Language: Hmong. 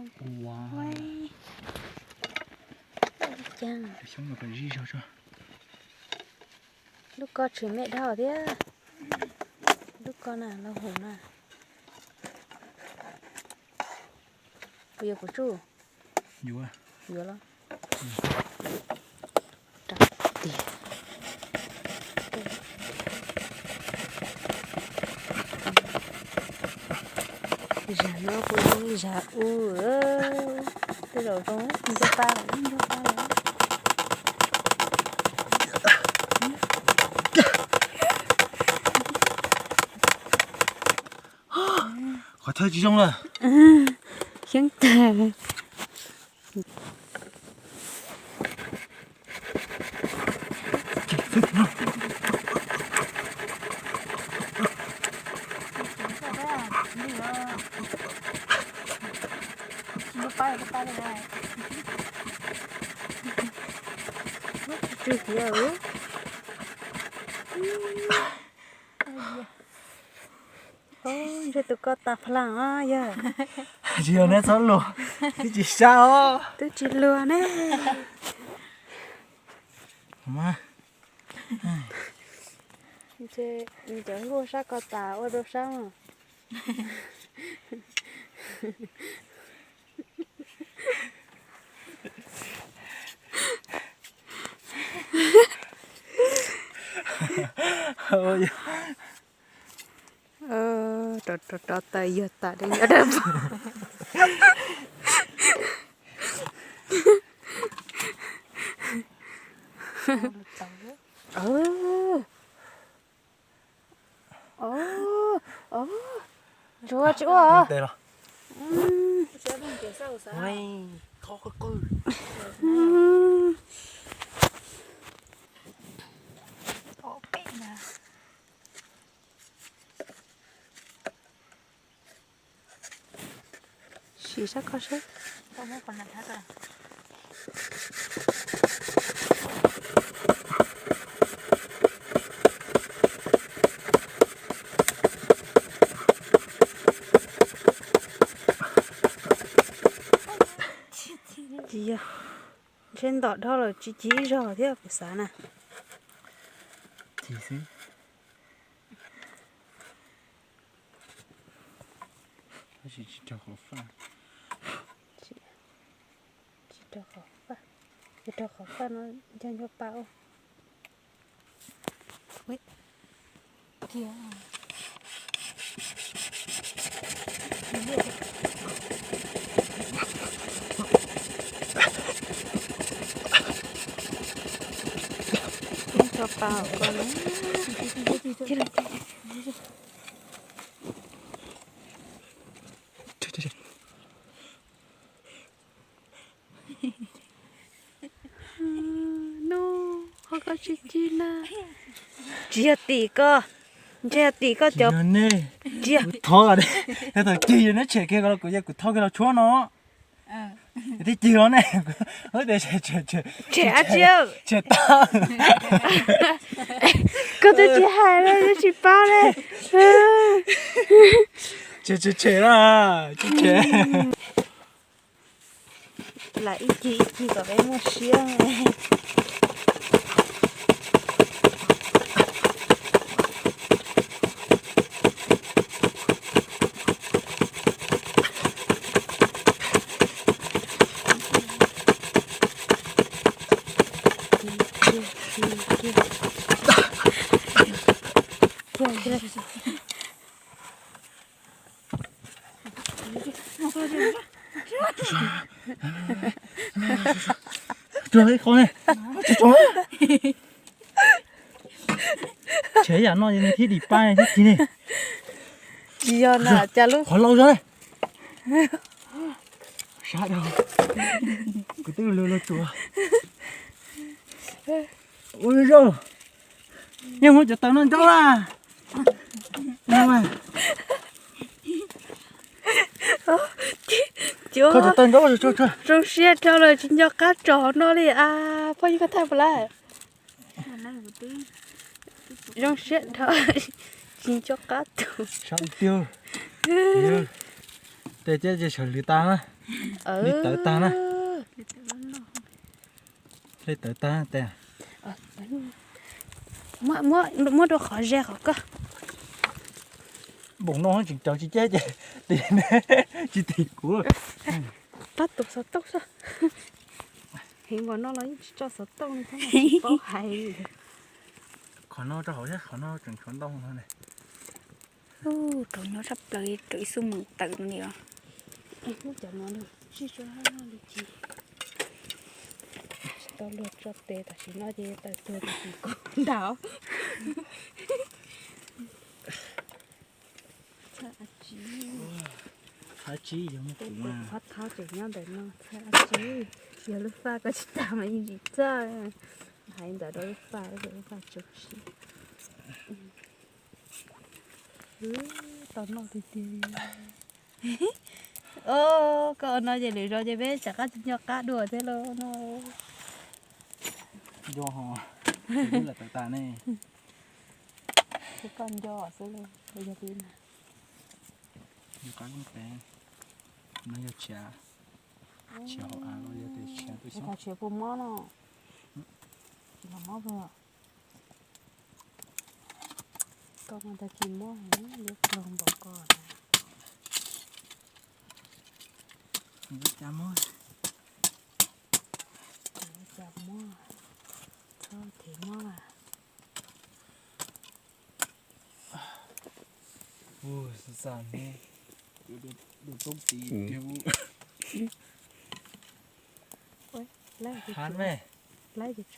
Ua, ua, cas xyoob no kom zij zog tso. Lub ko tshwm me dhau thiab. Lub ko na, los hum na. Puas yuav kuv tsuj? Yuav. Yuav los. Rau tiag. Zag no kuj zoo li zag ub. Tej zaum zoo, nco pa lawm, nco pa lawm. Qhov thawj tsis zoo lawm. Xyeeb tag. Ntshe tus ko tas plas os yog. Tsis yog neb txhob luag, twb tsis sab os. Twb tsis luag ne. Ntshe cov nkuaj sab ko tas ua rau sab mas. Rov, rov, rov tas yog tas dej nyob dawm. Tsuav tsis ua. Sim sab ko seb. Tsis yog, ntshe ntom dhau lawm tsis ci ib zaug thiab kuv xav na. Ci xwb. Tab sis tsis raug qhov faj. Tsis raug qhov faj. Yog raug qhov faj no nco nco pa ua. Tso pa hauv ko na. Nub, ho koj tsis ci na. Tsis yog tim koj, ntshe yog tim koj cov. Kuv thov, yog thaum kis yog neb tshem kiag ko los kuv, kuv thov kiag los tshuab no. Tib cig los ne, tshem dab tsi, tshem tag. Koj twb tsis hais li, tsis pab li. Tshem, tshem, tshem na, tshem, tshem. Lam ib cig ib cig kom peb muaj siab. Tsuag ib qho ne, tsuag tsuag. Tshem yam no thiab dim pab thiab ci ne. Tsis yog na, cas lub qhov laus zog ne. Sab dhau. Kuv twb luag luag tsuas. Ua zoo. Yeej muab cov taws no nrauj na. Koj cov taws nrauj. Zoo siab dhau lawm tsis nco qab tso no li a. Phooj ywg koj thaij puas lawm? Zoo siab dhau tsis nco qab tus. Sab tiag. Tes ceb ces sawv lwv tas na. Hle tawv tag na. Hle tawv tag tes. Muab, muab, muab rau qhov ze qhov koj. Npaum no tseem cov tsis cab ces tsis tim kuv. Tab tus xov tooj xwb. Heev npaum no los yeej tsis tso xov tooj li thiab, tsis paub hais li. Qhov no rau hauv thiab, qhov no tseem tshuav ntau no ne. Rau nyob sab plaws rau ib xub mus tawm no li os. Muab cov no sib sua li ci. Tsis tau luag tso tes tam sim no ces tawm tuag tam sim kub nrad. Txhawj dab tsi? Dab tsi yog muaj kuv mas. Qhov thab tseem nyob ntawm no, txhawj dab tsi? Yog lub faj koj tsis tag mas yeej tsis txhawj. Hais ntawd rau lub faj, lub faj tsuas siab. Tau noj tiag tiag li. Koj ua no ces lwm zaus ces peb rov qab tsis nco qab dua thiab lauj no. Nco ho, lam tawv tas ne. Koj nco xwb, yog li na. Nco qab lub tes, no yog tshiav, tshiav hauv av los yog tias tshiav twb xyoob. Tshiav puas mob no? Tsis los mob puas? Koj mas tag kis mob heev, liab ploog npaum koj na. Cas mob, cas mob, txhob them mob. Ua xav xav ne, dua toob tis, ha me, laib